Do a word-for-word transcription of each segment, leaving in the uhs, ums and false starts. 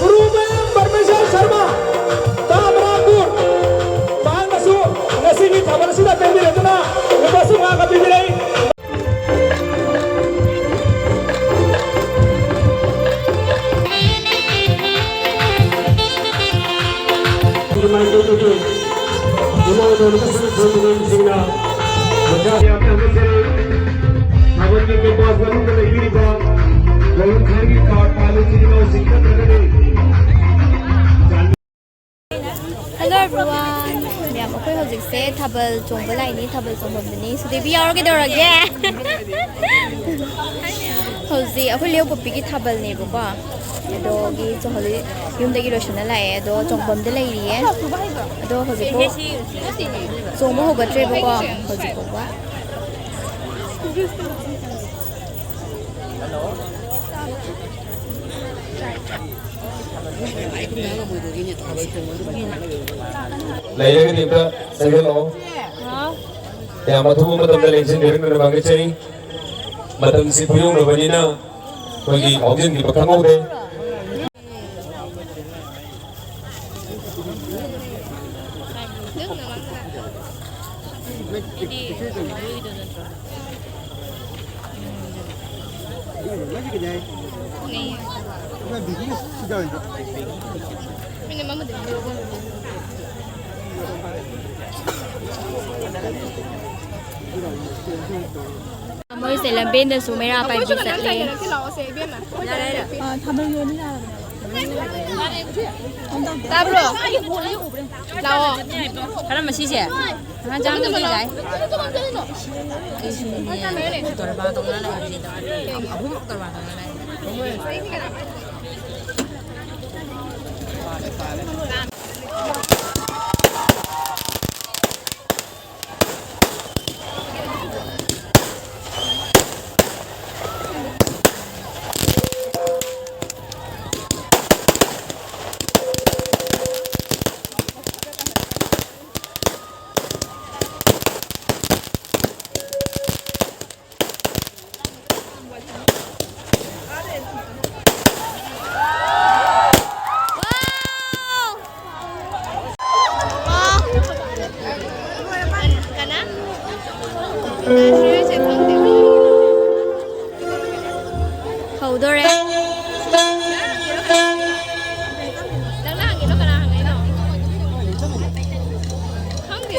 ꯒꯨꯔꯨ ꯃꯌꯥꯝ ꯄꯔꯃꯦꯁꯔ ꯁꯔꯃ, ꯇꯥꯃꯔꯥꯄꯨꯔ, ꯃꯍꯥꯛꯅꯁꯨ ꯉꯁꯤꯒꯤ ꯊꯥꯕꯜ ꯑꯁꯤꯗ ꯄꯦꯟꯕꯤꯔꯛꯇꯨꯅ ꯂꯨꯄꯥ ꯆꯥꯝꯃꯉꯥꯒ ꯄꯤꯕꯤꯔꯛꯏ꯫ ꯊꯥꯕꯜꯒꯤ ꯀꯦꯝꯄꯁ ꯃꯅꯨꯡꯗ ꯂꯩꯕꯤꯔꯤꯕ ꯒꯣꯜꯗꯟ ꯈꯥꯟꯒꯤ ꯀꯥꯔꯠ ꯄꯥꯜꯂꯤꯕ ꯏꯆꯤꯜ ꯏꯅꯥꯎꯁꯤꯡ ꯅꯠꯇ꯭ꯔꯒꯗꯤ Hello everyone! ꯃꯌꯥꯝ, ꯑꯩꯈꯣꯏ ꯍꯧꯖꯤꯛꯁꯦ ꯊꯥꯕꯜ ꯆꯣꯡꯕ ꯂꯥꯛꯏꯅꯤ, ꯊꯥꯕꯜ ꯆꯣꯡꯐꯝꯗꯅꯤ꯫ ꯁꯨꯗꯦꯕꯤ ꯌꯥꯎꯔ ꯀꯩꯗꯧꯔꯒꯦ? ꯍꯧꯖꯤꯛ ꯑꯩꯈꯣꯏ ꯂꯩꯔꯄꯣꯛꯄꯤꯒꯤ ꯊꯥꯕꯜꯅꯦꯕꯀꯣ, ꯑꯗꯣꯒꯤ ꯆꯣ-, ꯍꯧꯖꯤꯛ ꯌꯨꯝꯗꯒꯤ ꯂꯣꯏꯁꯤꯟꯅ ꯂꯥꯛꯑꯦ, ꯑꯗꯣ ꯆꯣꯡꯐꯝꯗ ꯂꯩꯔꯤꯌꯦ꯫ ꯑꯗꯣ ꯍꯧꯖꯤꯛꯐꯥꯎ ꯆꯣꯡꯕ ꯍꯧꯒꯠꯇ꯭ꯔꯦꯕꯀꯣ, ꯍꯧꯖꯤꯛ ꯐꯥꯎꯕ꯫ ꯂꯩꯔꯒꯗꯤ ꯑꯝꯇ ꯆꯪꯁꯤꯜꯂꯛꯑꯣ꯫ ꯌꯥꯝ ꯑꯊꯨꯕ ꯃꯇꯝꯗ ꯂꯦꯡꯁꯤꯟꯕꯤꯔꯛꯅꯕ ꯃꯥꯡꯖꯧꯖꯔꯤ꯫ ꯃꯇꯝꯁꯤ ꯈꯨꯌꯧꯅꯕꯅꯤꯅ ꯑꯩꯈꯣꯏꯒꯤ ꯍꯧꯖꯤꯟꯈꯤꯕ ꯈꯪꯍꯧꯗꯦ꯫ ꯃꯣꯏꯁꯦ ꯂꯝꯕꯦꯟꯗꯁꯨ ꯃꯩꯔꯥ ꯄꯥꯏꯕꯤ ꯆꯠꯂꯦ꯫ ꯑꯥ, ꯊꯥꯕꯜ ꯌꯣꯟꯕ ꯌꯥꯔꯕꯅꯦꯕ꯫ ꯇꯥꯕ꯭ꯔꯣ? ꯂꯥꯛꯑꯣ꯫ ꯀꯔꯝꯕ ꯁꯤꯁꯦ? ꯅꯍꯥꯟ ꯆꯥꯝꯃ ꯆꯥꯝꯃ ꯌꯥꯏ꯫ ꯑꯩ ꯁꯤꯅꯦ꯫ ꯇꯣꯔꯕꯥꯟ ꯇꯧꯅ ꯂꯩ ꯍꯧꯖꯤꯛ꯫ ꯑꯍꯨꯝꯃꯛ ꯇꯣꯔꯕꯥꯟ ꯇꯧꯅ ꯂꯩ꯫ ꯍꯧꯗꯣꯔꯦ꯫ ꯅꯪꯅ ꯍꯪꯉꯤꯔꯣ, ꯀꯅꯥ ꯍꯪꯉꯤꯅꯣ? ꯈꯪꯗꯦ꯫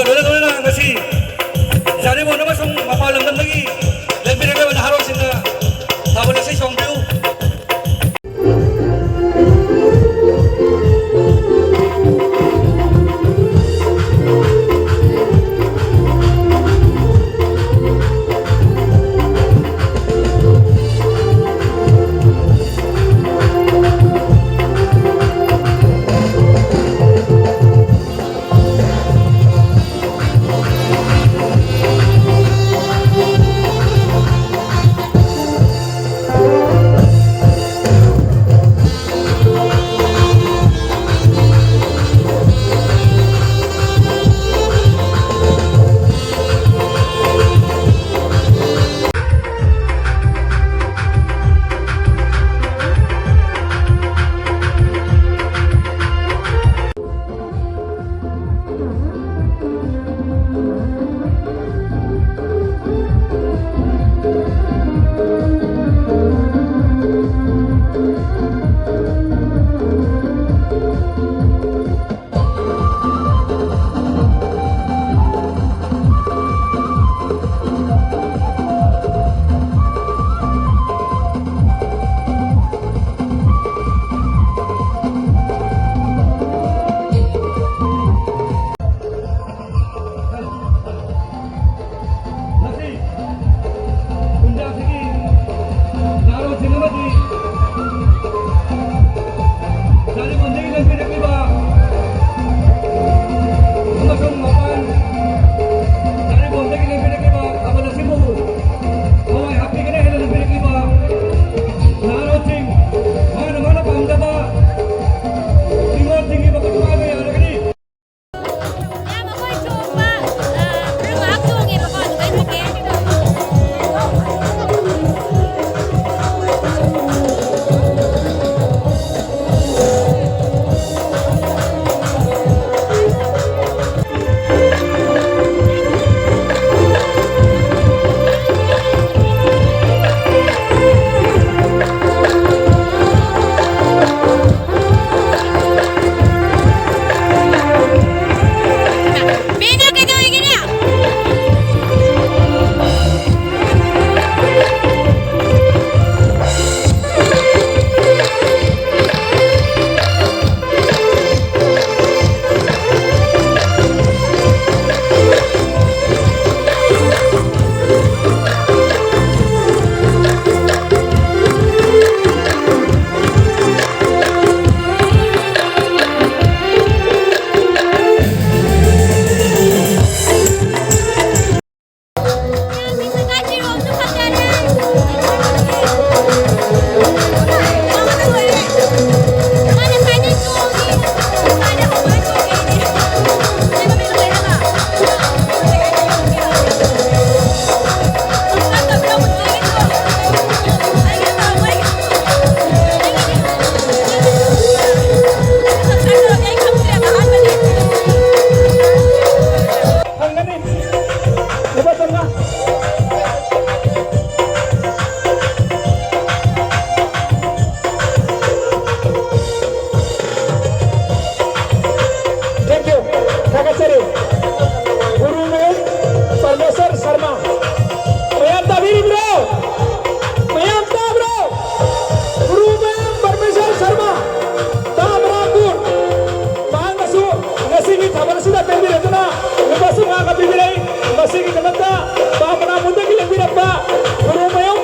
ꯂꯣꯏꯅ ꯂꯣꯏꯅꯅ ꯉꯁꯤ ꯖꯥꯔꯤꯃꯣꯟ ꯑꯃꯁꯨꯡ ꯃꯄꯥꯟ ꯂꯝꯗꯝꯗꯒꯤ ꯂꯦꯡꯕꯤꯔꯛꯂꯕ ꯅꯍꯥꯔꯣꯜꯁꯤꯡꯅ ꯊꯥꯕꯜ ꯑꯁꯤ ꯆꯣꯡꯕꯤꯌꯨ꯫ ꯃꯁꯤ ꯉꯥꯛꯅ ꯄꯤꯕꯤꯔꯛꯏ꯫ ꯃꯁꯤꯒꯤꯗꯃꯛꯇ ꯕꯥꯃꯅꯥꯄꯨꯔꯗꯒꯤ ꯂꯦꯡꯕꯤꯔꯛꯄ ꯒꯨꯔꯨꯃꯌꯨꯝ꯫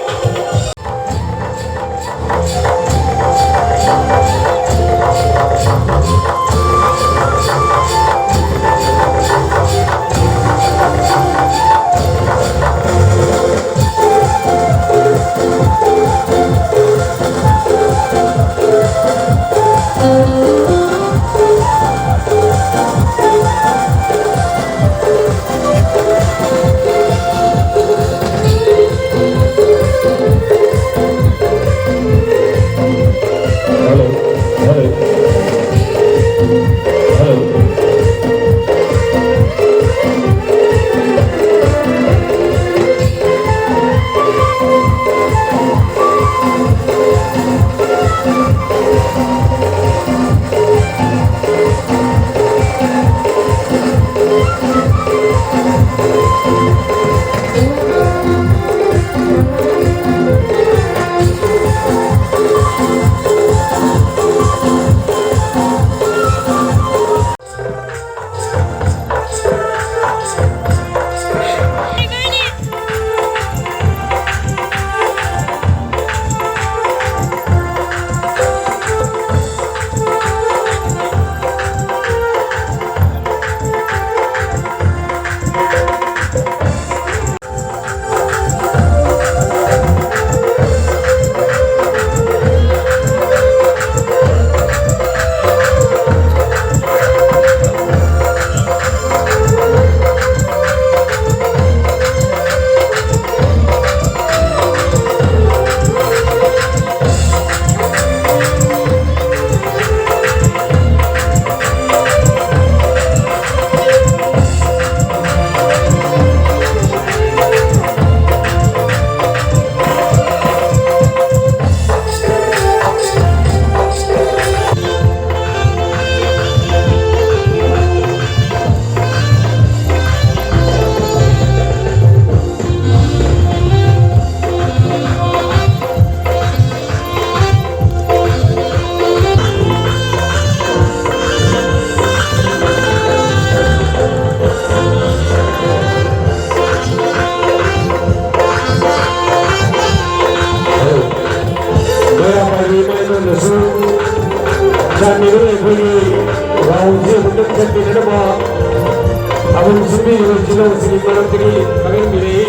ꯁꯤꯟꯕꯤꯔꯤꯕ ꯏꯆꯤꯜ ꯏꯅꯥꯎꯁꯤꯡꯒꯤ ꯃꯔꯛꯇꯒꯤ ꯊꯥꯒꯠꯃꯤꯟꯅꯩ꯫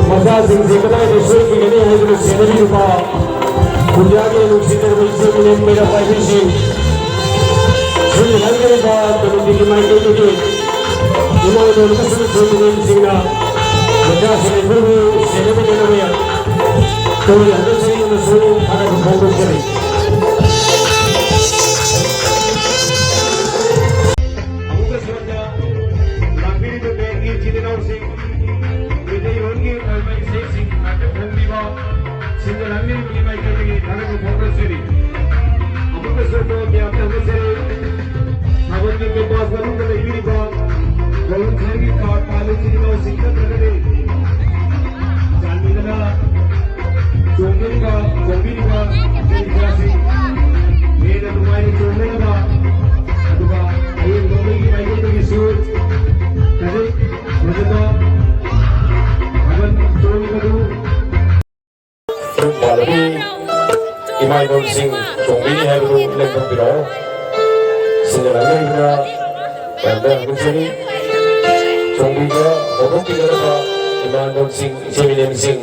ꯃꯆꯥꯁꯤꯡꯁꯤ ꯀꯗꯥꯏꯗ ꯁꯣꯏꯈꯤꯒꯅꯤ ꯍꯥꯏꯗꯨꯅ ꯁꯦꯟꯅꯕꯤꯔꯤꯕ ꯈꯨꯟꯌꯥꯒꯤ ꯅꯨꯡꯁꯤꯖꯔꯕ ꯏꯆꯦ ꯃꯤꯅꯦꯝ ꯃꯩꯔꯥ ꯄꯥꯏꯕꯤꯁꯤꯡ, ꯁꯤꯜ ꯂꯥꯡꯂꯤꯕ ꯀꯃꯤꯇꯤꯒꯤ ꯃꯥꯏꯀꯩꯗꯒꯤ ꯏꯃꯥ ꯏꯕꯦꯟ ꯑꯃꯁꯨꯡ ꯏꯆꯦ ꯃꯤꯅꯦꯝꯁꯤꯡꯅ ꯃꯆꯥꯁꯤꯡ ꯑꯗꯨꯕꯨ ꯁꯦꯟꯅꯕꯤꯅꯅꯕ ꯇꯣꯏꯅ ꯍꯟꯗꯛ ꯆꯍꯤ ꯑꯃꯁꯨ ꯊꯥꯒꯠꯄ ꯐꯣꯡꯗꯣꯛꯆꯔꯤ꯫ ꯑꯃꯨꯛꯀꯁꯨ ꯍꯟꯅ ꯂꯥꯛꯄꯤꯔꯤꯕ ꯕꯦꯟꯒꯤ ꯏꯆꯤꯜ ꯏꯅꯥꯎꯁꯤꯡ, ꯃꯩꯇꯩꯂꯣꯟꯒꯤ ꯑꯣꯏꯕ ꯏꯁꯩꯁꯤꯡ ꯉꯥꯛꯇ ꯐꯣꯡꯕꯤꯕ ꯁꯤꯟꯖ ꯂꯥꯡꯕꯤꯔꯤꯕꯒꯤ ꯃꯥꯏꯀꯩꯗꯒꯤ ꯊꯥꯒꯠꯄ ꯐꯣꯡꯗꯣꯛꯆꯔꯤ꯫ ꯑꯃꯨꯛꯀꯁꯨ ꯑꯗꯣꯝ ꯃꯌꯥꯝ ꯊꯥꯒꯠꯆꯔꯤ꯫ ꯊꯥꯕꯜꯒꯤ campus ꯃꯅꯨꯡꯗ ꯂꯩꯕꯤꯔꯤꯕ volunteerꯒꯤ card ꯄꯥꯜꯂꯤꯕ ꯏꯆꯤꯜ ꯏꯅꯥꯎꯁꯤꯡ ꯅꯠꯇ꯭ꯔꯒꯗꯤ ꯆꯥꯟꯕꯤꯗꯨꯅ ꯆꯣꯡꯂꯤꯕ, ꯆꯣꯡꯕꯤꯔꯤꯕ ꯏꯆꯥꯁꯤꯡ ꯍꯦꯟꯅ ꯅꯨꯡꯉꯥꯏꯅ ꯆꯣꯡꯅꯅꯕ, ꯑꯗꯨꯒ ꯑꯌꯦꯡꯕ ꯃꯤꯒꯤ ꯃꯥꯏꯀꯩꯗꯒꯤꯁꯨ ꯈꯖꯤꯛ ꯐꯖꯅ ꯊꯥꯕꯜ ꯆꯣꯡꯂꯤꯕꯗꯨ ꯄꯥꯜꯂꯕꯤ ꯏꯃꯥ ꯏꯕꯦꯟꯁꯤꯡ ꯆꯣꯡꯕꯤꯅꯤ ꯍꯥꯏꯕꯗꯨ ꯂꯦꯡꯊꯣꯛꯄꯤꯔꯛꯑꯣ꯫ ꯁꯤꯟꯅ ꯂꯥꯡꯅꯔꯤꯕꯅ ꯃꯌꯥꯝꯗ ꯍꯪꯖꯔꯤ꯫ ꯆꯣꯡꯕꯤꯕ ꯍꯧꯗꯣꯛꯄꯤꯒꯗꯕ ꯏꯃꯥ ꯏꯕꯦꯟꯁꯤꯡ, ꯏꯆꯦ ꯃꯤꯅꯦꯝꯁꯤꯡ,